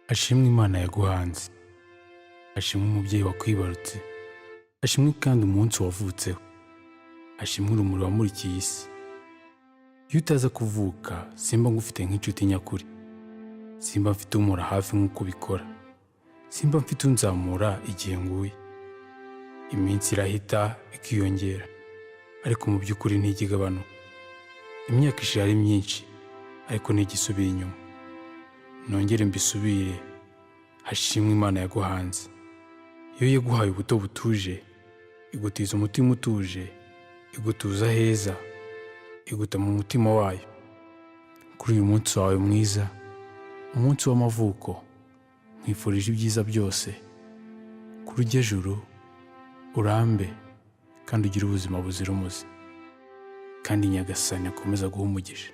Hashimwe Imana yaguhanze, hashimwe umubyeyi wakwibarutse, hashimwe kandi umunsi wavutseho, hashimwe urumuri wamurikiye isi. Iyo utaza kuvuka simba ngufite nk'inshuti nyakuri, simba mfite umpora hafi nk'uko ubikora, simba mfite unzamura igihe nguye. Iminsi irahita ikiyongera, ariko mu by'ukuri ntijya igabanuka. Imyaka ishira ari myinshi, ariko ntijya isubira inyuma. Nongere mbisubire, hashimwe Imana yaguhanze. Iyo yaguhaye ubuto butuje, igutiza umutima utuje, igutuza heza, iguta mu mutima wayo. Kuri uyu munsi wawe mwiza, umunsi w'amavuko, nkwifurije ibyiza byose. Kuri ujye juru, urambe kandi ugire ubuzima buzira umuze. Kandi Nyagasani akomeze aguhe umugisha.